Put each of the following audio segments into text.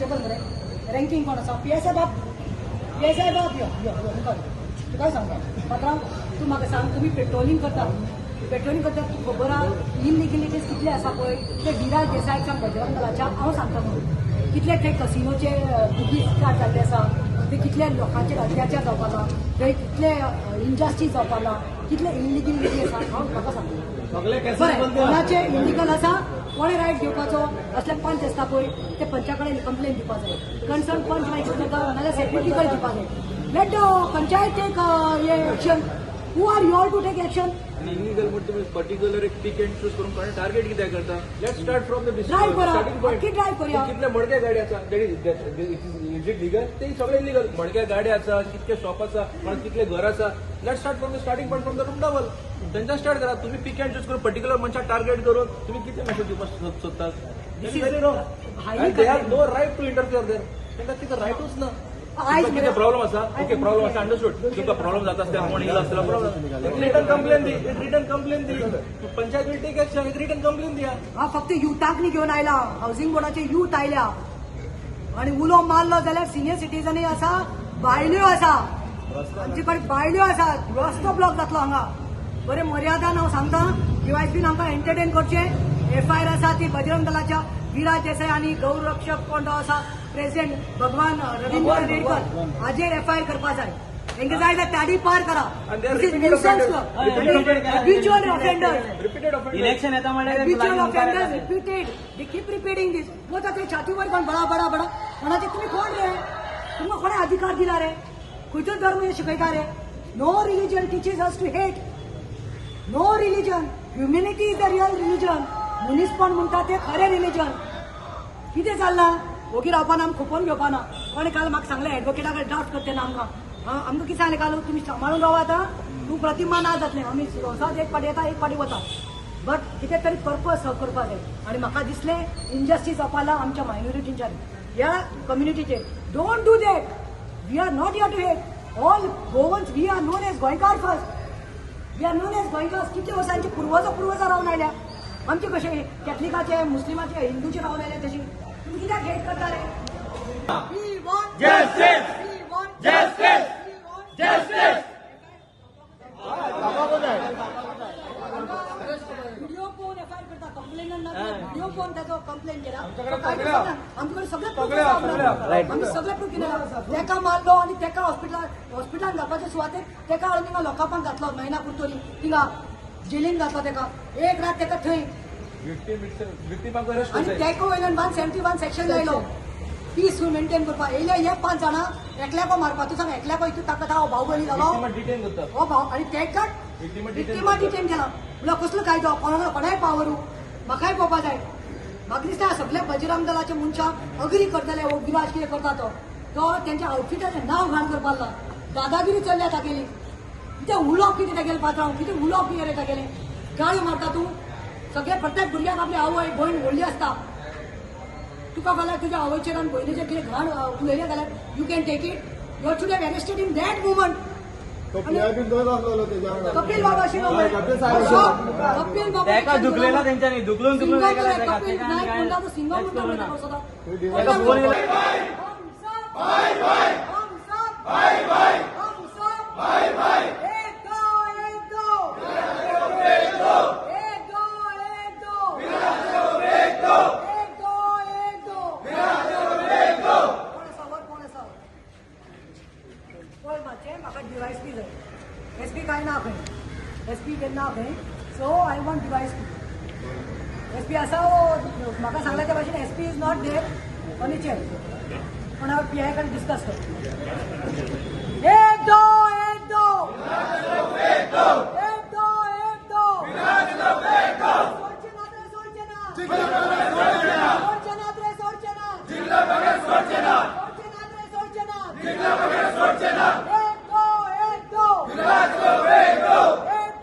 Constable मरे ranking कोण आसा? पी एस I बाब, पी एस I बाब, यो यो यो मुखार. तुका सांगता पात्रांव, तूं म्हाका सांग, तुमी पेट्रोलिंग करता, पेट्रोलिंग करता, तुका खबर आहा इलिगलिटीज कितले आसा पळय ते. विराज देसायक सांग, बजरंग दलाच्या हांव सांगता म्हणून, कितले थंय कसिनोचे बुकीज स्टार्ट जाल्ले आसा ते, कितले लोकांचेर अत्याचार जावपाक, थंय कितले इनजस्टीस जावपाक, कितले इलिगलिटी आसा, हांव म्हाका सांगता. बरें, कोणाचे इलिगल आसा, कोणे रायट घेवपाचो? असले पंच आसता पळय, ते पंचा कडेन कंप्लेन दिवपा जाय. कन्सर्न पंच मागीर कितें करता, नाजाल्यार सेक्रेटरी कडेन दिवपा जाय. Let the panchayat take hey action. Who are you all to take action? आणि इलिगल म्हण तुम्ही पर्टिक्युलर एक पिक अँड चूज करून कोणे टार्गेट कित्याक करता? Let start from the Drive करा. Starting point. अख्खी drive करूया. कितले मडक्या गाडी आसा, that is it legal? ते सगळे इलिगल. मडक्या गाडी आसा, कितके शॉप आसा, कोणाक कितले घर आसा. Let start from the starting point, from the Rumdawal. थंयच्यान स्टार्ट करा. तुम्ही पिक अँड चूज करून पर्टिक्युलर मनशाक टार्गेट करून तुम्ही कितें मेसेज दिवपाक सोदतात? This is very wrong. Highly They have no right to interfere there. तांकां कितें रायटूच ना. आयज तुका कितें प्रॉब्लेम आसा, ओके, प्रॉब्लेम आसा, अंडरस्टूड. तुका प्रॉब्लेम जाता आसल्यार, कोण येयलो आसल्यार प्रॉब्लेम, रिटन कंप्लेन दी, रिटन कंप्लेन दी. Panchayat will take action. एक रिटन कंप्लेन दिया. हा, फक्त युथाक न्ही घेवन आयला. हावसिंग बोर्डाचे युथ आयल्या आणि उलो मारलो जाल्यार सिनियर सिटीजनय आसा, बायल्यो आसा, आमचे कडेन बायल्यो आसा. रस्तो ब्लॉक जातलो हांगा. बरें, मर्यादान हांव सांगता, डीवायएसपीन आमकां एंटरटेन करचें. एफआयआर आसा ती बजरंग दलाच्या विराज देसाय आनी गौरक्षक कोण तो आसा प्रेसिडेंट भगवान रवींद्र रेडकर हाजेर एफआयआर करपा जाय. हेंकां जाय जाल्यार ताडी पार करा. And they are This is repeated nuisance. Offenders. Habitual offenders. Repeated offender. Election येता म्हणल्यार Habitual offenders, repeated. They keep repeating this. वता ते छातीवर कोण बडा बडा बडा कोणाचे. तुम्ही कोण रे? तुमकां कोणे अधिकार दिला रे? खंयचो धर्म हे शिकयता रे? No religion teaches us to hate. No religion. Humanity is the real religion. मनीसपण म्हणटा ते खरें रिलिजन. कितें चल्लां? ओगी रावपाना, आमी खुपोवन घेवपाना. कोणें काल म्हाका सांगलें, एडवोकेटा कडेन ड्राफ्ट करते ना आमकां. आमकां कितें सांगलें काल? तुमी सांबाळून रावा, आतां तूं प्रतिमा ना जातलें. आमी रोसात एक फाटी येता, एक फाटी वता, बट कितें तरी पर्पज सर्व करपा जाय. आनी म्हाका दिसलें इनजस्टीस जावपा आमच्या मायनॉरिटींच्यान ह्या कम्युनिटीचेर. Don't do that. We are not here to hate all Goans. We are known as Goenkar first. We are known as Goenkar. कितले वर्सांचे पुर्वजां पुर्वजां रावन आयल्या. आमचे कशे कॅथलिकाचे, मुस्लिमाचे, हिंदूचे रावन आयल्या, तशी तुमी कित्याक हेट करता रे? We want Justice! We want Justice! We want Justice! Video पळोवन एफआयआर करता. कंप्लेनंट ना, व्हिडिओ पळोवन ताचो कंप्लेन केला. काय दिसना. आमचे कडेन सगळे प्रूफ आसा. आमी सगळे प्रूफ केला. तेका मारलो आनी तेका हॉस्पिटलान घालपाच्या सुवातेर तेका हाडून थिंगा लोकांक घातलो. महिना कुरतोरी थिंगा जेलीन घातलो तेका. एक रात तेका थंय. विक्टिमाक अरेस्ट आनी तेका वयल्यान 171 सेक्शन लायलो. पीस मेंटेन करपाक येयले हे पांच जाणां एकल्याको मारपा. तूं सांग, एकल्याको हितून ताकद आहा? हो बाहुबली जालो. डिटेन करता. हो भाव आनी तेका विक्टिमा विक्टिमा डिटेन केला म्हणल्यार कसलो कायदो? कोणाक कोणाय पावरू म्हाकाय पळोवपा जाय. म्हाका दिसता सगळे बजरंग दलाचे मनशां अग्री करतले. हो विराज कितें करता तो, तो तेंच्या आउटफिटाचें नांव घाण करपाक लागला. दादागिरी चल्ल्या तागेली. कितें उलोवप कितें तागेलें? पात्रांव, कितें उलोवप कितें रे तागेलें? गाळी मारता तूं. सगळे प्रत्येक भुरग्याक आपली आवय भयण व्हडली आसता. तुका फाल्यां तुज्या आवयचेर आनी भयणीचेर कितें घाण उलयलें जाल्यार you can take it? You should have arrested in that moment. तो पीआयबी थंयच आसलेलो तेज्या वांगडा. कपिल बाबा आशिल्लो. कपिल साहेब. कपिल बाबा. तेका धुकलेला तेंच्यांनी, धुकलून धुकलून सिंगम. गेला तेका. कपिल तेका नायक आनी म्हणटा तो सिंगम कांय म्हणटा करूं ना. सदां. तेका फोन येयला. हम सब भाई भाई, हम सब भाई भाई, हम सब भाई भाई. एक दो, एक दो, एक दो, एक दो, एक दो, एक दो, एक दो, एक दो. कोण आसा वर? कोण आसा? पळय मातशें, म्हाका डीवायएसपी जाय. एसपी काय ना खंय, एसपी ना खंय. So I want DySP. SP आसा वो म्हाका सांगला त्या भाशेन SP is not there on chair. पण हांव पीआय कडेन डिस्कस करता. एक दो, एक दो, एक दो, एक दो, एक दो. सोडचे ना रे, सोडचे ना, सोडचे ना रे, सोडचे ना, सोडचे ना रे, सोडचे ना. एक दो, एक दो, एक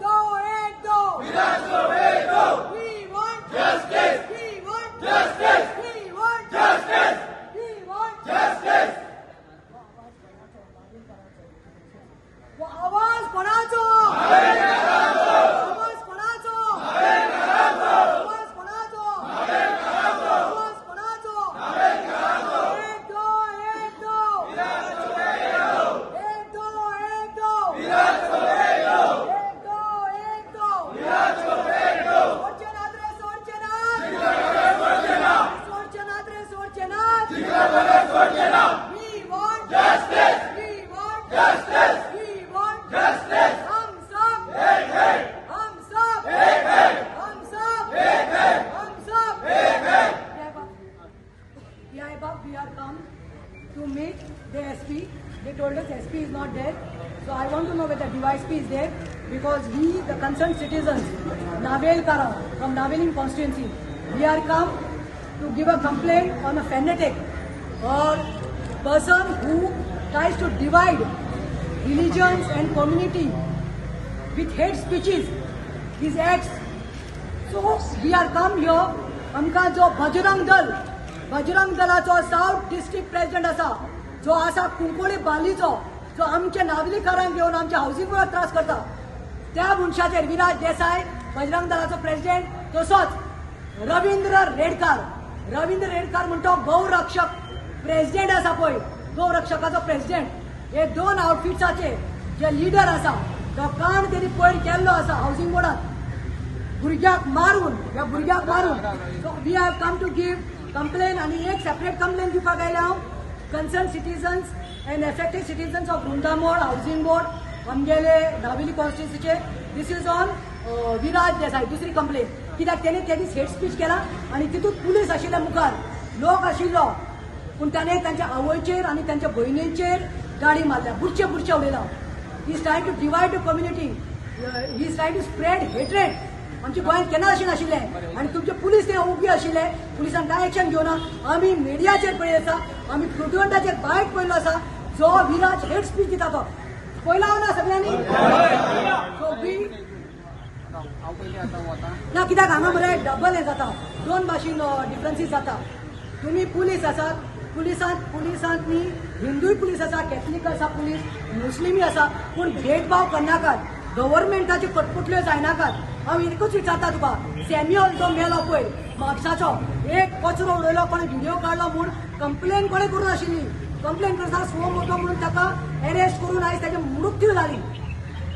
दो, एक दो. We want justice. We want justice. We want justice. We want justice. वो आवाज कोणाचो? आवाज कोणाचो? आवाज कोणाचो? आवाज कोणाचो? Because SP is not there. So I want to know whether DYSP is there, because we, the concerned citizens, Navelkara, from Navelim constituency, we are come to give a complaint on a fanatic or person who tries to divide religions and community with hate speeches, his acts. So we are come here. आमकां जो Bajrang Dal, Bajrang दलाचो south district president आसा, जो आसा कुंकोळी बालीचो, जो आमच्या नावलीकारांक घेवन आमच्या housing बोर्डाक त्रास करता, त्या मनशाचेर, विराज देसाय बजरंग दलाचो प्रेसिडेंट, तसोच रवींद्र रेडकार, रवींद्र रेडकार म्हणटा गौरक्षक प्रेसिडेंट आसा पळय, गौरक्षकाचो प्रेसिडेंट, हे दोन आउटफिट्साचे जे लिडर आसा, तो कांड तेणी पयर केल्लो आसा हावसिंग बोर्डात भुरग्याक मारून, ह्या भुरग्याक मारून. So we have come to give complain आनी एक सेपरेट कंप्लेन दिवपाक आयले हांव, concerned citizens and affected citizens of Rundamol Housing Board, आमगेले नावेली कॉन्स्टिट्युन्सीचे. This is on Viraj Desai, दुसरी कंप्लेन, कित्याक तेणे त्या दीस हेट स्पीच केला आनी तितूंत पुलीस आशिल्ले, मुखार लोक आशिल्लो, पूण ताणें तांच्या आवयचेर आनी तांच्या भयणीचेर गाडी मारल्या, बुरचे बुरचे उडयला. He is trying to divide the community. He is trying to spread hatred. आमच्या गोंयांत केन्ना अशें नाशिल्लें आनी तुमचे पुलीस ते उबी आशिल्ले, पुलिसान कांय एक्शन घेवना. आमी मिडियाचेर पळयले आसा, आमी प्रुडंटाचेर बायट पळयलो आसा, जो विराज हेट स्पीच दिता तो पळयला ना सगळ्यांनी. सो we हांव पयलीं आतां वता. ना, कित्याक हांगा मरे डबल हें जाता, दोन भाशेन डिफरन्सीस जाता. तुमी पुलीस आसात, पुलिसांत पुलिसांत न्ही हिंदूय पुलीस आसा, कॅथलीक आसा पुलीस, मुस्लिमूय आसा, पूण भेदभाव करनाकात, गव्हर्मेंटाच्यो कटपुटल्यो जायनाकात. हांव एकूच विचारता तुका, सॅम्युअल जो मेलो पळय म्हापसाचो, एक कचरो उडयलो, कोणे व्हिडिओ काडलो म्हूण कंप्लेन कोणें करूं नाशिल्ली. कंप्लेन करतना सुओ मोटो म्हणून ताका अरेस्ट करून आयज ताची मृत्यू जाली.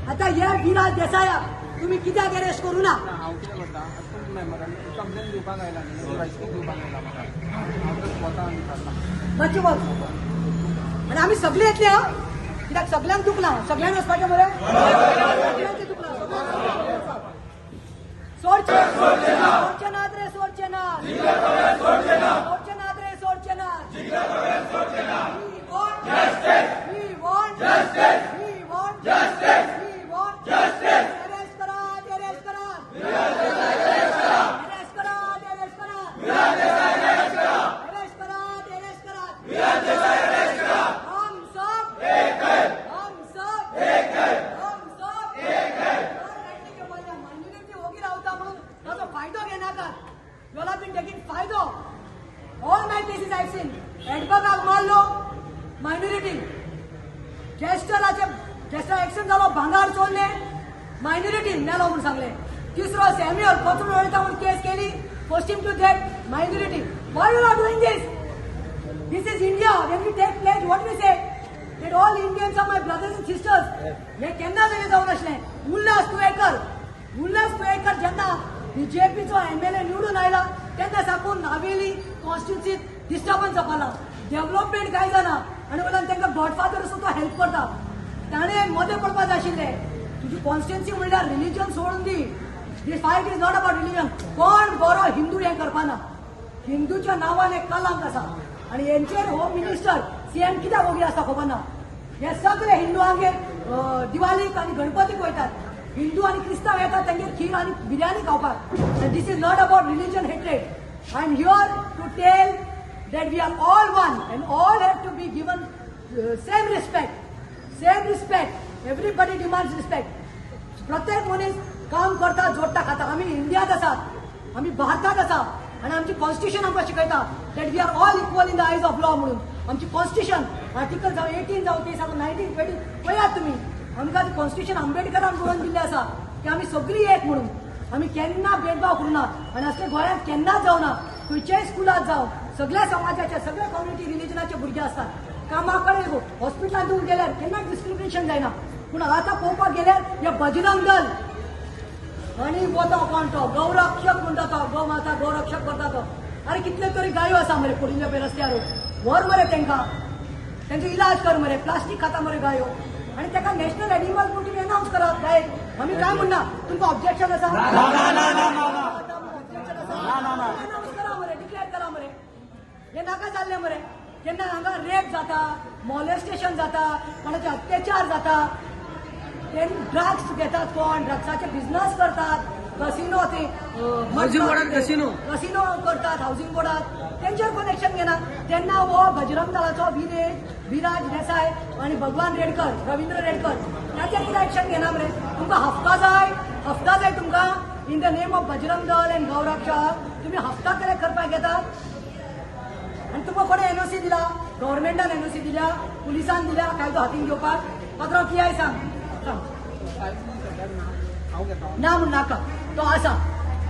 आतां हे विराज देसायाक तुम्ही कित्याक अरेस्ट करूं ना? हांव कितें करता, आतां तुमी मेंबरान कंप्लेन दिवपाक आयला न्ही, वायसपीक दिवपाक आयला म्हाका, हांव जस्ट वता आनी काडटा. मातशें वच आनी आमी सगळे येतले हा, कित्याक सगळ्यांक दुखलां. सगळ्यांक वचपाचें मरे, सगळ्यांचें दुखलां. सोडचे सोडचे नात रे, सोडचे नात, सोडचे नात रे, सोडचे नात. We want justice. We want justice. We want justice. We want justice. Arrest करा, arrest करा. Arrest करा, arrest करा. Arrest करा, arrest करा. हम सब एक है, हम सब एक है, हम सब एक है. मायनॉरिटी ओगी रावता म्हणून ताचो फायदो घेनाकात. You all been taking फायदो. All my cases I seen. एडबगाक मारलो, मायनॉरिटी. जेस्टराचे, जेस्टर एक्सिडेंट जालो, भांगार चोरले, मायनॉरिटी मेलो म्हणून सांगले. तिसरो सॅम्युअल कचरो उडयता म्हणून केस केली, posting to that minority. Why you are doing this? This is India. When we take pledge, what we say? That all Indians are my brothers and sisters. हे केन्ना तरी जावन आसलें. उल्हास तुयेकर, उल्हास तुयेकर जेन्ना बीजेपीचो एमएलए निवडून आयला तेन्ना साकून नावेली कॉन्स्टिट्युन्सीत डिस्टर्बन्स जावपाला, डेव्हलपमेंट कांय जाना आनी वयल्यान तांकां गॉडफादर आसो, तो हेल्प करता. ताणें मदें पडपा जाय आशिल्लें. तुजी कॉन्स्टिट्युन्सी म्हणल्यार रिलिजन सोडून दी. This fight is not about religion. कोण बरो हिंदू हें करपाना. हिंदूच्या नांवान एक कलंक आसा आनी हेंचेर होम मिनिस्टर, सीएम कित्याक ओगी आसा खबर ना. हे सगळे हिंदूआंगेर दिवाळीक आनी गणपतीक वयतात, हिंदू आनी क्रिस्तांव येतात तेंगेर खीर आनी बिर्याणी खावपाक. This is not about religion hatred. I am here to tell that we are all one and all have to be given same respect, same respect. Everybody demands respect. प्रत्येक मनीस काम करता, जोडटा, खाता. आमी इंडियात आसात, आमी भारतात आसा आनी आमची कॉन्स्टिट्युशन आमकां शिकयता that we are all equal in the eyes of law म्हणून. आमची कॉन्स्टिट्युशन आर्टिकल जावं 18 जावं ते जावं 19, 20 पळयात तुमी. आमकां कॉन्स्टिट्युशन आंबेडकरान बरोवन दिल्लें आसा की आमी सगळीं एक म्हणून. आमी केन्ना भेदभाव करूना आनी असले गोंयांत केन्नाच जावना. खंयच्याय स्कुलात जावं, सगळ्या समाजाच्या, सगळ्या कम्युनिटी, रिलिजनाचे भुरगे आसतात. कामा कडेन, हॉस्पिटलांत तूं गेल्यार केन्ना डिस्क्रिमिनेशन जायना. पूण आतां पळोवपाक गेल्यार हे बजरंग दल आनी वता कोण तो गौरक्षक म्हणटा, तो गौ माता गौरक्षक करता तो. अरे, कितले तरी गायो आसा मरे पडिल्ले पळय रस्त्यार, व्हर मरे तांकां, तेंचो इलाज कर मरे. प्लास्टीक खाता मरे गायो आनी ताका नॅशनल एनिमल म्हणून अनाउन्स करात गाय. आमी काय म्हणना. तुमकां ऑब्जेक्शन आसा? ऑब्जेक्शन आसा? अनाउन्स करा मरे, डिक्लेअर करा मरे. हे नाका जाल्लें मरे. जेन्ना हांगा रेप जाता, मॉलेस्टेशन जाता, कोणाचे अत्याचार जाता, ते ड्रग्स घेतात, कोण ड्रग्साचे बिझनस करतात, कसिनो ते हाऊसिंग बोर्डात कसिनो. कसिनो करतात हाऊसिंग बोर्डात, तेंचेर कोण एक्शन घेना. तेन्ना हो बजरंग दलाचो विराज देसाय आणि भगवान रेडकर, रवींद्र रेडकर, ताचेर कितें एक्शन घेना मरे? तुमकां हफ्ता जाय, हफ्ता जाय तुमकां. In the name of Bajrang Dal and गौरक्षा तुम्ही हफ्ता कलेक्ट करपाक घेतात. आनी तुमकां कोणें एनओसी दिला? गव्हर्मेंटान एनओसी दिल्या? पुलिसान दिल्या कायदो हातीन घेवपाक? पात्रांव, कियाय सांग, सांग. साहेब, सद्याक ना, हांव घेता. ना म्हण नाका, तो आसा.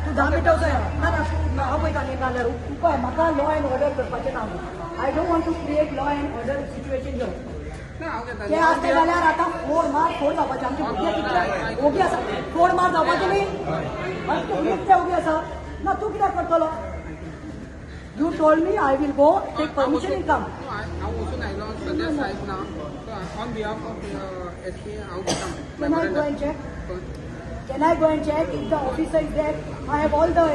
तूं 10 मिनटां वचो. ना ना, तूं हांव पळयता न्ही. नाल्यार उपाय म्हाका लॉ एंड ऑर्डर करपाचें ना. I don't want to create law and order situation here. ना, हांव घेता. ते आसते जाल्यार आतां फोड मार फोड जावपाचे. आमचे भुरगे कितले ओगी आसा, फोड मार जावपाचे न्ही. आमचे भुरगे कितले ओगी आसा. ना, तूं कित्याक करतलो? You told me, I will go take permission and come. हांव वचून आयलो. सद्या साहेब ना, so on behalf of SP हांव घेता. Can I go and check? Can I go and check if the officer is there? I have all the.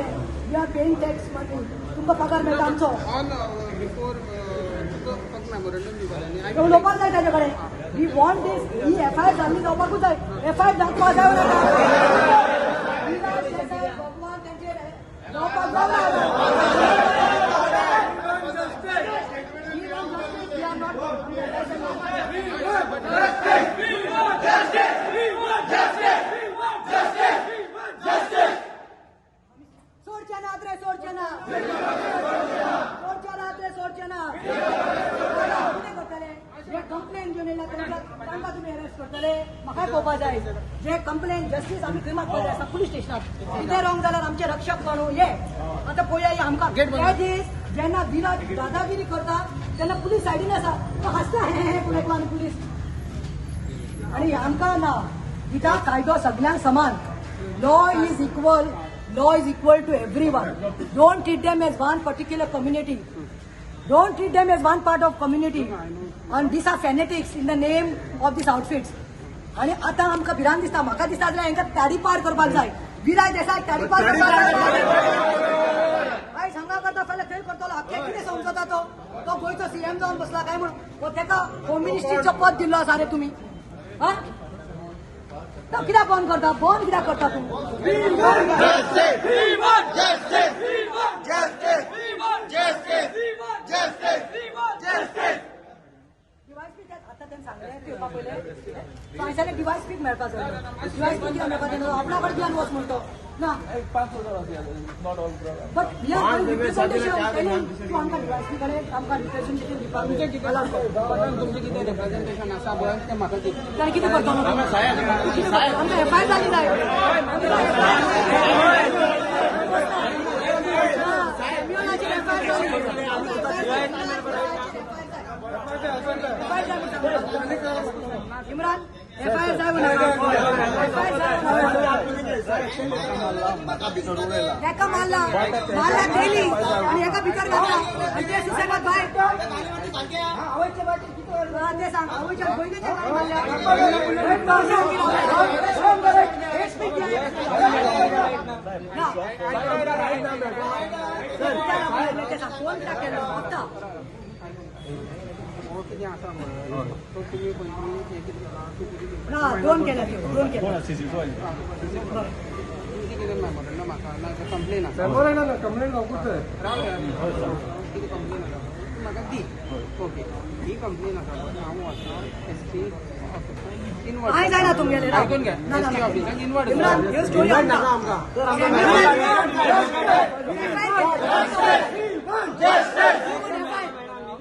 We are paying tax money. तुमकां पगार मेळटा आमचो. ऑन बिफोर तुका फक्त memorandum दिवपाक आनी I उलोवपाक जाय ताजे कडेन. We want this. He F I R जाल्ली जावपाकूच जाय. एफ I R जावपाक जाय नाका? विराज देसाय, भगवान, तेंचेर जावपाक जाय. We want justice. We are not. सोडचे ना रे, सोडचे ना, सोडचे ना रे, सोडचे ना. कितें करतले जे कंप्लेन घेवन येयला तांकां? तांकां तुमी अरेस्ट करतले? म्हाकाय पळोवपा जाय. जे कंप्लेन जस्टीस आमी खंय मागपाक जाय आसा? पुलीस स्टेशनार. कितें रॉंग जाल्यार आमचे रक्षक कोण हे? आतां पळोवया हे आमकां. ते दीस जेन्ना विराज दादागिरी करता तेन्ना पुलीस सायडीन आसा. तो हांसता हे हे करून आनी पुलीस आणि आमकां ना. कित्याक कायदो सगल्यांक समान. Law is equal. Law is equal to everyone. Don't treat them as one particular community. Don't treat them as one part of community. And these are fanatics in the name of these outfits. आणि आता आमकां भिरांत दिसता. म्हाका दिसता जाल्यार हांकां ताडीपार करपाक जाय. विराज देसाय ताडीपार करपाक जाय. आयज हांगा करता, फाल्यां थंय करतलो. आख्खे कितें समजता तो? तो गोंयचो सीएम जावन बसला काय म्हणून हो तेका होम मिनिस्ट्रीचो पद दिल्लो आसा रे तुमी? हा, तो कित्याक बंद करता? बंद कित्याक करता तूं? Justice! Justice! Justice! Justice! Justice! Justice! DYSP आता त्यांनी सांगलें येवपा पयलें. हांव डीवायएसपीक मेळपा जाय. डीवायएसपी कित्याक मेळपा जाय? आपणा कडेन कित्याक वच म्हणतो ना. 5,000, not all. But we are going representation telling तूं आमकां डीवायएसपी कडेन आमकां रिप्रेझेंटेशन दिवपाक तुमचें कितें allow कर. तुमचें कितें रिप्रेझेंटेशन आसा पळय, तें म्हाका दी. ताणें कितें करतलो? तूं कितें करतलो? आमकां एफआयआर जाली जाय. सॅम्युअलाचेर एफआयआर जाली. एफआयआर जाय म्हणटा. इम्रान, एफआयआर जाय म्हणटा. एफआयआर जाय. म्हाका भितर उडयला. एका मारला, मारला डेली आणि एका भितर घातला आणि ते सुसेगात भायर. हा, ते सांग. आवयच्या बहिणीच्या काय मारल्या? Hate speech दिली. ना. ते सांग, कोण कित्याक केलो आतां? हो, कितें आसा पळय, तो तुमी पयलीं हें कितें केलां, CCTV? ना, दोन केल्या त्यो, दोन केल्या. तुमचें कितें मेमोरंडम आसा ना कंप्लेन आसा? कंप्लेन रावकूच. राव, कितें कंप्लेन आसा तूं म्हाका दी. ओके, ही कंप्लेन आसा पळय, हांव वचना एस पी ऑफिसान इनवर्ड. कांय जायना तुमगेलें. आयकून घे. ना, ना. एस पी ऑफिसान इनवर्ड. इम्रान, ह्यो स्टोरी आमकां.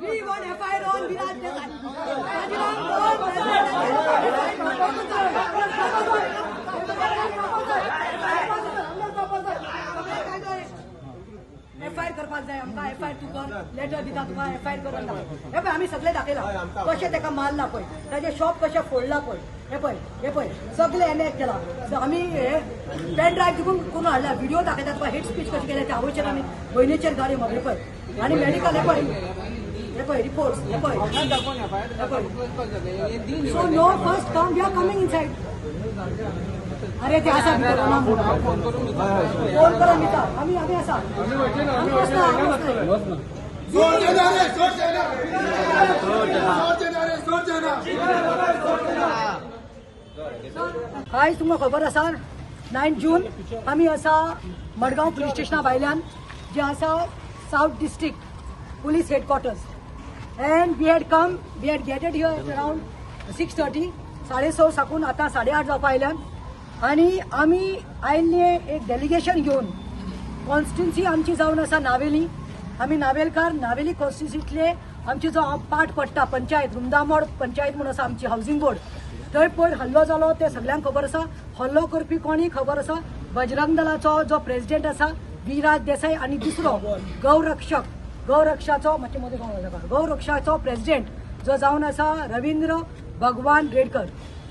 We want FIR on Viraj Desai. Bajrang Dal. FIR करपाक जाय आमकां. एफआयआर तूं कर. लेटर दिता तुका, एफआयआर करून दाखय. हे पळय, आमी सगळे दाखयला कशें ताका मारला पळय, ताजें शॉप कशें फोडला पळय. हे पळय, हे पळय, सगळे एनएक केला. So आमी हे पेन ड्रायव्ह दिकून करून हाडला. व्हिडिओ दाखयता तुका, हेट स्पीच कशें केलें त्या आवयचेर आनी भयणीचेर गाडी मारली पळय. आनी मेडिकल हे पळय, हे पळय, रिपोर्ट्स हे पळय. दाखोवन एफआयआर जाता दी. So no, first come, we are coming inside. अरे, ते आसा भितर ना. हांव फोन करून विचारता. फोन करून दिता. आमी आमी आसा, आमी बसना, आमी बसना. जोर देणार रे, जोर देणार, जोर देणार रे, जोर देणार. आयज तुमकां खबर आसा, 9 जून आमी आसा मडगांव पुलीस स्टेशना भायल्यान, जे आसा South District Police Headquarters, and we had come, we had gathered here around 6:30. 6:30 साकून आतां 8:30 जावपा आयल्यान आनी आमी आयिल्ले एक डेलिगेशन घेवन. कॉन्स्टिट्युन्सी आमची जावन आसा नावेली. आमी नावेलकार. नावेली कॉन्स्टिट्युन्सीतले आमची जो पार्ट पडटा, पंचायत रुमदामोड पंचायत म्हणून आसा आमची, हावसिंग बोर्ड, थंय पयर हल्लो जालो ते सगळ्यांक खबर आसा. हल्लो करपी कोणूय खबर आसा, बजरंग दलाचो जो प्रेसिडेंट आसा विराज देसाई आनी दुसरो गौरक्षक, गौरक्षाचो मातशें मदीं कोण उलयता, गौरक्षाचो प्रेसिडेंट जो जावन आसा रवींद्र भगवान रेडकर.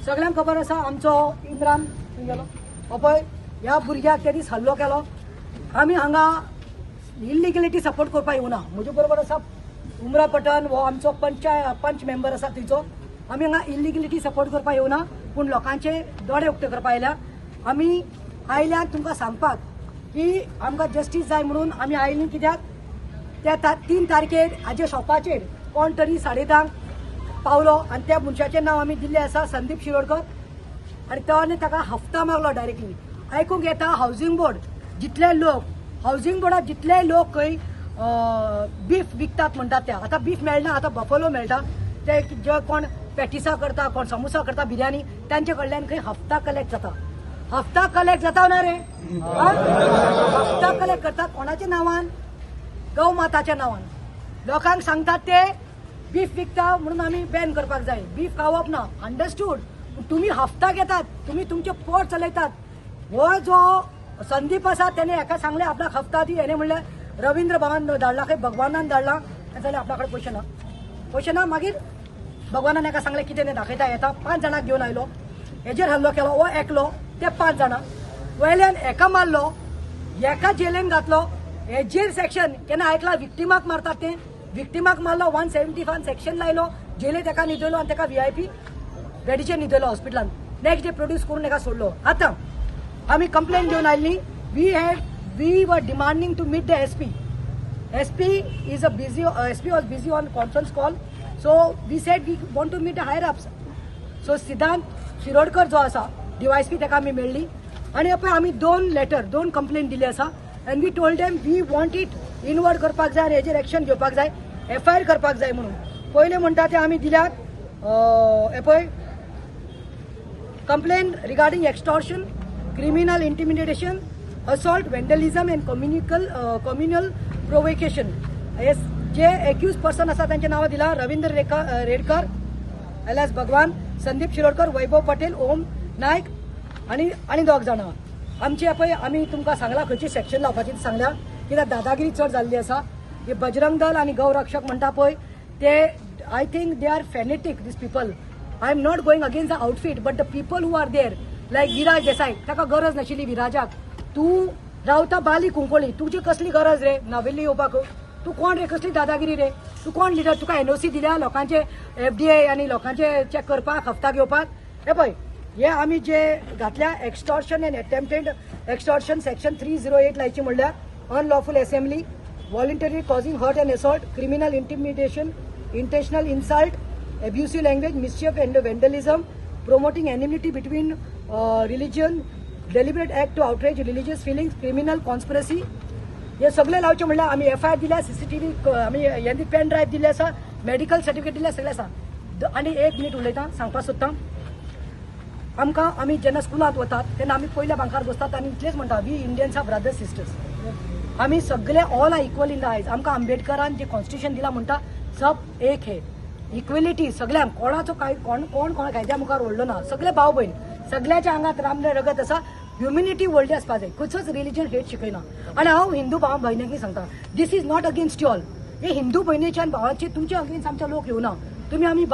सगळ्यांक खबर आसा. आमचो इम्रान खंय गेलो? हो पळय, ह्या भुरग्याक त्या दीस हल्लो केलो. आमी हांगा इलिगलिटी सपोर्ट करपाक येवना. म्हजे बरोबर आसा उमरा पटन, हो आमचो पंच मेंबर आसा थंयचो. आमी हांगा इलिगलिटी सपोर्ट करपाक येवना, पूण लोकांचे दोळे उक्ते करपाक आयल्या. आमी आयल्या तुमकां सांगपाक की आमकां जस्टीस जाय म्हणून आमी आयलीं. कित्याक त्या 3 तारखेर हाजे शॉपाचेर कोण तरी 10:30क पावलो आनी त्या मनशाचें नांव आमी दिल्लें आसा, संदीप शिरोडकर, आनी तो ताका हफ्ता मागलो डायरेक्टली. आयकूंक येता, हावसिंग बोर्ड जितले लोक, हावसिंग बोर्डात जितले लोक खंय बीफ विकतात म्हणटात ते, आतां बीफ मेळना, आतां बफलो मेळटा. ते जे कोण पॅटिसां करता, कोण समोसा करता, बिर्याणी, तांचे कडल्यान खंय हफ्ता कलेक्ट जाता. हफ्ता कलेक्ट जाता ना रे? हा? हफ्ता कलेक्ट करतात कोणाच्या नांवान? गौमाताच्या नांवान. लोकांक सांगतात ते बीफ विकता म्हणून आमी बॅन करपाक जाय, बीफ खावप ना. अंडरस्टूड. तुम्ही हफ्ता घेतात, तुम्ही तुमचे पोट चलयतात. हो जो संदीप आसा, त्याने एका सांगले आपणाक हफ्ता दी. हेणे म्हणलें रवींद्र भगवान धाडला खंय, भगवानान धाडला जाल्यार आपणा कडेन पयशे ना, पयशे ना. मागीर भगवानान एका सांगलें कितें तें दाखयता येता. पांच जाणांक घेवन आयलो, हेजेर हल्लो केलो. हो एकलो, ते पांच जाणां वयल्यान एका मारलो, एका जेलीन घातलो. हेजेर सेक्शन केन्ना आयकला? विक्टिमाक मारतात ते. विक्टिमाक मारलो, 175 सेक्शन लायलो, जेलीत तेका न्हिदयलो आनी तेका व्हीआयपी बेडीचेर न्हिदयलो हॉस्पिटलान. नेक्स्ट डे प्रोड्यूस करून तेका सोडलो. आतां आमी कंप्लेन घेवन आयल्ली. We were demanding to meet the SP. SP is a busy, SP was busy on conference call, so we said we want to meet the higher ups. So सिद्धांत शिरोडकर जो आसा डीवायएसपी, ताका आमी मेळ्ळी आनी पळय आमी दोन लेटर, दोन कंप्लेन दिली आसा and we told them we want it inward करपाक जाय आनी हेजेर एक्शन घेवपाक जाय, एफआयआर करपाक जाय म्हणून. पयलें म्हणटा ते आमी दिल्यात, हे पळय, complaint regarding extortion, criminal intimidation, assault, vandalism and communal provocation. हे जे एक्यूज पर्सन आसा तांचे नांवां दिला, रवींद्र रेडकर एलियास भगवान, संदीप शिरोडकर, वैभव पटेल, ओम नायक आनी आनी दोग जाणां. आमचे पळय, आमी तुमकां सांगला खंयची सेक्शन लावपाची ती सांगल्या. कित्याक दादागिरी चड जाल्ली आसा. हे बजरंग दल आनी गौरक्षक म्हणटा पळय ते, I think they are fanatic, these people. I am not going against the outfit, but the people who are there, like Viraj Desai, ताका गरज नाशिल्ली. विराजाक, तूं रावता बाली कुंकळी, तुजी कसली गरज रे नावेली येवपाक? तूं कोण रे? कसली दादागिरी रे? तूं कोण लिडर? तुका एनओसी दिल्या लोकांचे एफडीए आनी लोकांचे चॅक करपाक, हफ्ता घेवपाक? हे पळय, हे आमी जे घातल्या, extortion and attempted extortion, section 308 लायची म्हणल्यार unlawful assembly, voluntary causing hurt and assault, criminal intimidation, intentional insult, abusive language, mischief and vandalism, promoting enmity between religion, deliberate act to outrage religious feelings, criminal conspiracy. हे सगळे लावचे म्हणल्यार आमी F I R दिल्या, CCTV आमी हें pen drive दिल्ले आसा, मेडिकल सर्टिफिकेट दिल्ले, सगळे आसा. आनी एक मिनीट उलयता, सांगपाक सोदता. आमकां, आमी जेन्ना स्कुलांत वतात तेन्ना आमी पयल्या बांकार बसतात आनी इतलेच म्हणटा, we Indians are brothers, sisters. आमी सगळे all are equal in the eyes. आमकां आंबेडकरान जे कॉन्स्टिट्युशन दिला, म्हणटा सब एक हे, इक्वेलिटी सगळ्यांक. कोणाचो काय, कोण कोण कोणा कायद्या मुखार व्हडलो ना. सगळे भाव भयण, सगळ्याच्या आंगात रामले रगत आसा. ह्युमिनिटी व्हडली आसपा जाय. खंयचोच रिलिजन हेट शिकयना. आनी हांव हिंदू भाव भयणींक सांगता, this is not against you all. हे हिंदू भयणीच्या आनी भावांचे, तुमचे अगेन्स्ट आमचे लोक येवना. तुमी आमी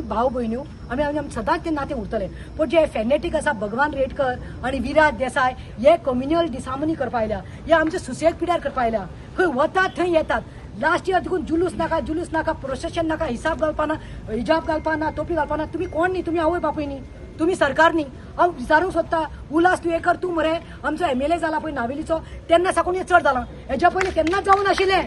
भाव भयण्यो, आमी आमी सदांच ते नाते उरतले. पूण जे फेनेटीक आसा, भगवान रेडकर आनी विराज देसाय, हे कम्युनल डिसहार्मनी करपा आयल्या. हे आमचे सुसेग पिड्यार करपा आयल्या. खंय वतात थंय येतात. लास्ट इयर देखून जुलूस नाका, जुलूस नाका, प्रोसेशन नाका, हिसाब घालपा ना, हिजाब घालपा ना, टोपी घालपा ना. तुमी कोण न्ही, तुमी आवय बापूय न्ही, तुमी सरकार न्ही. हांव विचारूंक सोदता, उल्हास तुयेकर, तूं मरे आमचो एमएलए जाला पळय नावेलीचो, तेन्ना साकून हें चड जालां. हेज्या पयलीं केन्नाच जावं नाशिल्लें.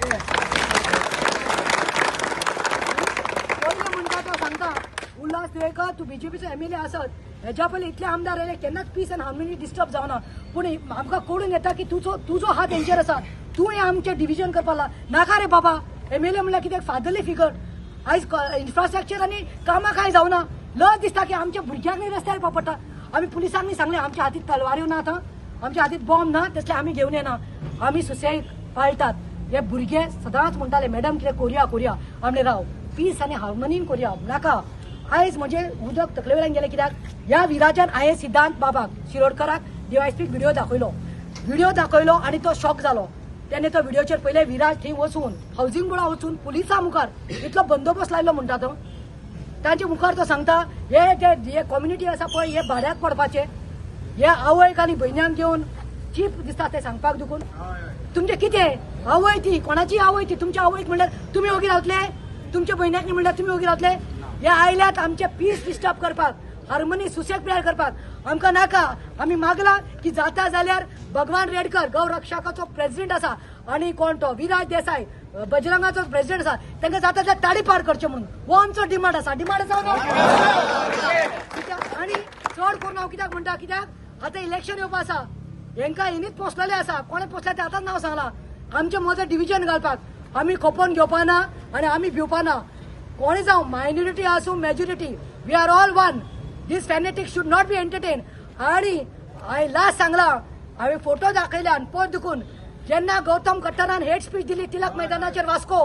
उल्हास तुयेंकार, तूं बीजेपीचो एमएलए आसत, हेज्या पयलीं इतले आमदार आयले, केन्नाच पीस आनी हार्मनी डिस्टर्ब जावना. पूण आमकां कळून येता की तुजो तुजो हात हेंचेर आसा. तूं हें आमचें डिविजन करपाक नाका रे बाबा. एमएलए म्हणल्यार कितें? Fatherly figure. आयज इन्फ्रास्ट्रक्चर आनी कामां कांय जावना. लज दिसता की आमच्या भुरग्यांक रस्त्यार येवपा पडटा. आमी पुलिसांनी सांगलें, आमच्या हातीत तलवाऱ्यो ना, आतां आमच्या हातीत बॉम्ब ना, तसले आमी घेवन येना. आमी सुसेग पाळटात. हे भुरगे सदांच म्हणटाले, मॅडम, कितें करुया करुया. आमले राव, पीस आनी हार्मनीन करुया नाका. आयज म्हजें उदक तकले वयल्यान गेलें. कित्याक ह्या विराजान हांवें सिद्धांत बाबाक शिरोडकराक, डीवायएसपीक व्हिडिओ दाखयलो. व्हिडिओ दाखयलो आनी तो शॉक जालो. तेणे तो व्हिडिओचेर पयले विराज थंय वचून, हावजींग बोर्डा वचून, पुलिसां मुखार इतलो बंदोबस्त लायलो म्हणटा तो, तांचे मुखार तो सांगता, हे जे हे कम्युनिटी आसा पळय, हे भाड्याक पडपाचे. हे आवयक आनी भयण्यांक घेवन चीप दिसता ते सांगपाक दुखून. तुमचें कितें आवय ती? कोणाची आवय ती? तुमच्या आवयक म्हणल्यार तुमी ओगी रावतले? तुमच्या भयण्याक म्हणल्यार तुमी ओगी रावतले? हे आयल्यात आमचे पीस डिस्टर्ब करपाक, हार्मनी सुसेग प्रेयर करपाक. आमकां नाका. आमी मागला की जाता जाल्यार भगवान रेडकर, गौरक्षकाचो प्रेसिडेंट आसा, आनी कोण तो विराज देसाय, बजरंगाचो प्रेसिडेंट आसा, तांकां जाता जाल्यार ताडी पार करचें म्हणून. हो आमचो डिमांड आसा. डिमांड आसा. आनी चड करून हांव कित्याक म्हणटा, कित्याक आतां इलेक्शन येवपा आसा. हेंकां हेणीच पोसलेले आसा. कोणें पोसले तें आतांच नांव सांगलां. आमचे मदें डिविजन घालपाक आमी खपोवन घेवपा ना आनी आमी भिवपा ना. कोणी जावं, मायनॉरिटी आसूं, majority, we are all one. This fanatic should not be entertain. आणि हांवें लास्ट सांगलां, हांवें फोटो दाखयले आनी परत दुखून जेन्ना गौतम खट्टरान हेट स्पीच दिली तिलक मैदानाचेर, वास्को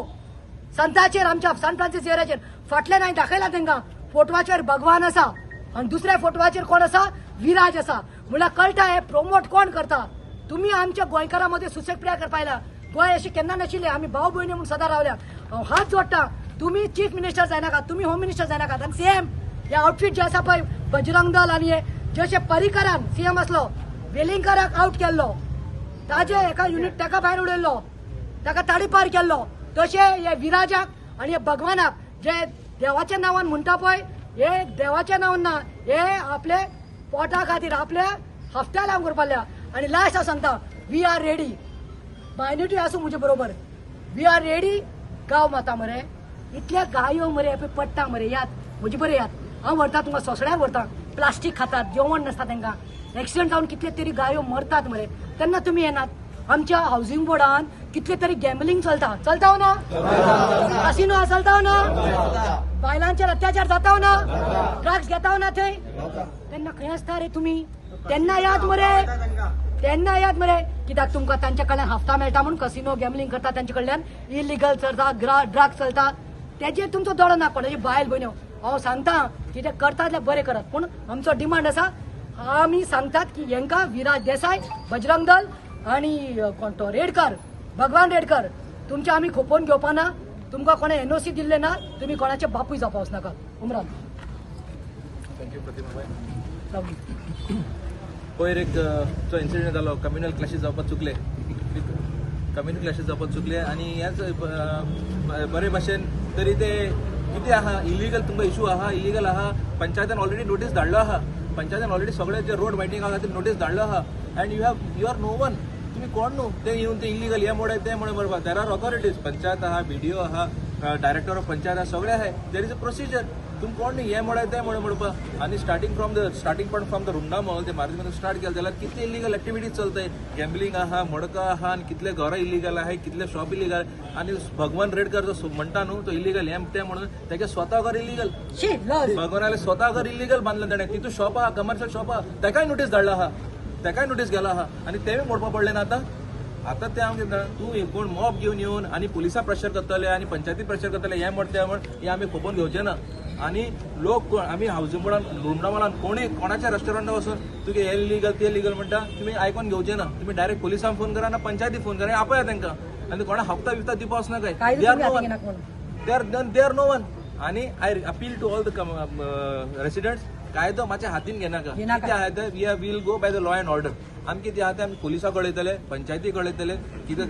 संताचेर, आमच्या सान फ्रांसीस झेवियराचेर, फाटल्यान हांवें दाखयला तांकां, फोटवाचेर भगवान आसा आनी दुसऱ्या फोटवाचेर कोण आसा? विराज आसा. म्हणल्यार कळटा हे प्रोमोट कोण करता. तुमी आमच्या गोंयकारां मदें सुसेग प्रिया करपा आयला. गोंय अशें केन्ना नाशिल्लें. आमी भाव भयणी म्हूण सदां रावल्या. हांव हात जोडटा, तुमी चीफ मिनिस्टर जायनाका, तुमी होम मिनिस्टर जायनाकात आनी सीएम हे आउटफीट जे आसा पळय, बजरंग दल आनी हे, जशे पर्रीकरान सीएम आसलो, वेलिंगकाराक आउट केल्लो, ताजे एका युनिट ताका भायर उडयल्लो, ताका ताडीपार केल्लो, तशें हे विराजाक आनी हे भगवानाक जे देवाच्या नांवान म्हणटा पळय, हे देवाच्या नांवान ना, हे आपले पोटा खातीर, आपल्या हफ्त्या लावन करपाक. आनी लास्ट हांव सांगता, we are ready. Minority आसूं म्हजे बरोबर, we are ready. गांव माता मरे, इतल्या गायो मरे पळय पडटा मरे. यात म्हजे बरें यात, हांव व्हरता तुमकां, सोसड्याक व्हरता. प्लास्टीक खातात, जेवण नासता तांकां, एक्सिडंट जावन कितले तरी गायो मरतात मरे. तेन्ना तुमी येनात. आमच्या हावसिंग बोर्डान कितले तरी गॅम्बलिंग चलता. चलता हो ना? कासिनो चलता हो ना? बायलांचेर अत्याचार जाता हो ना? ड्रग्स घेता हो ना थंय? तेन्ना खंय आसता रे तुमी? तेन्ना याद मरे, तेन्ना याद मरे. कित्याक तुमकां तांच्या कडल्यान हफ्ता मेळटा म्हणून कसिनो गॅमलिंग करता, तांचे कडल्यान इलिगल चलता, ड्रग्स चलता, तेजेर तुमचो दोळो ना. कोणाची बायल भयण्यो, हांव सांगता, कितें करता जाल्यार बरें करात, पूण आमचो डिमांड आसा. आमी सांगतात की हेंकां विराज देसाय, बजरंग दल आनी कोण तो रेडकर, भगवान रेडकर, तुमचे आमी खोपोवन घेवपा ना. तुमकां कोणें एनओसी दिल्ले ना. तुमी कोणाचे बापूय जावपा वचनाका. उमरान. Thank you प्रतिमाबाय. रावली. पयर एक जो इन्सिडंट जालो, कम्युनल क्लॅशीस जावपाक चुकले, कम्युनल क्लॅशीस जावपाक चुकले आनी ह्याच बरे भाशेन तरी ते कितें आहा, इलिगल तुमकां इशू आहा, इलिगल आहा. पंचायतान ऑलरेडी नोटीस धाडलो आहा. पंचायतान ऑलरेडी सगळे जे रोड वायडनिंग आहा ते नोटीस धाडलो आहा. And you are no one. तुमी कोण न्हू ते येवन ते इलिगल हे मोडे ते मोडे बरोबर. There are authorities. Panchayat आहा, बीडीओ आहा, डायरेक्टर ऑफ पंचायत आहा, सगळे आहाय. There is a procedure. तुमी कोण न्ही हे मोडे ते मोडे म्हणपा? आनी starting point from the Rumdamol ते मारुती स्टार्ट केलें जाल्यार कितले इलिगल एक्टिविटीज चलताय. गॅम्बलिंग आहा, मडका आहा आनी कितले घरां इलिगल आहाय, कितले शॉप इलिगल. आनी भगवान रेडकर जो म्हणटा न्हू तो इलिगल हें तें म्हणून, तेगे स्वता घर इलिगल. शी, लज. भगवानाले स्वता घर इलिगल बांदलें तेणें. तितू शॉप आहा, कमर्शियल शॉप आहा, तेकाय नोटीस धाडला आहा, तेकाय नोटीस गेला आहा आनी तेंय मोडपा पडलें ना. आतां आतां तें आमचें तूं कोण मॉब घेवन येवन आनी पुलिसां प्रेशर करतले आनी पंचायती प्रेशर करतले, हें मोड तें मोड, हें आमी खोपोवन घेवचें ना. आनी लोक कोण, आमी हावसिंग बोर्डान, रुमडामोलान कोणी कोणाच्या रेस्टॉरंटार वचून तुगे हें लिगल तें लिगल म्हणटा, तुमी आयकोन घेवचें ना. तुमी डायरेक्ट पुलिसांक फोन करा ना पंचायती फोन करा, आपया तांकां आनी कोणा हप्ता बिफ्ता दिवपा वचनाकाय. कायदो they are तुमी नो हातीं घेनाक म्हणून. They are no one. आणि I appeal to all the residents, कायदो मातशें हातीन घेनाका. घेनाका. कितें आहा तें we will go by the law and order. आमी कितें आहा तें आमी पुलिसाक कळयतले, पंचायती कळयतले, कितें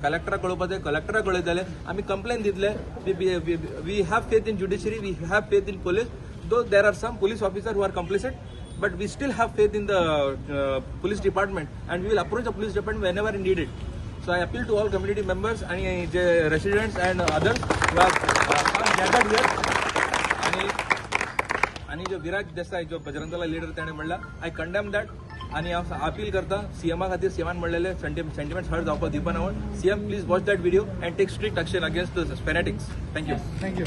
कलेक्टराक कळोवपाचें कलेक्टराक कळयतले, आमी कंप्लेन दितले. We have faith in judiciary, we have faith in police. Though there are some police officer who are complicit, but we still have faith in the police department and we will approach the police department whenever needed. So I appeal to all community members and J residents and others who have gathered here. आणि आनी जो विराज देसाय जो Bajrang leader ताणें म्हणला, I condemn that. आनी हांव appeal करता सीएमा खातीर, सीएमान म्हणलेले सेंटिमेंट्स हर्ट जावपाक दिवपा ना म्हण. CM, please watch that video and take strict action against the fanatics. Thank you. Thank you.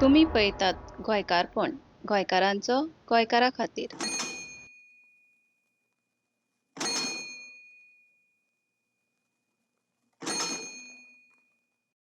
तुम्ही पळयतात गोंयकारपण, गोंयकारांचो गोंयकारा खातीर.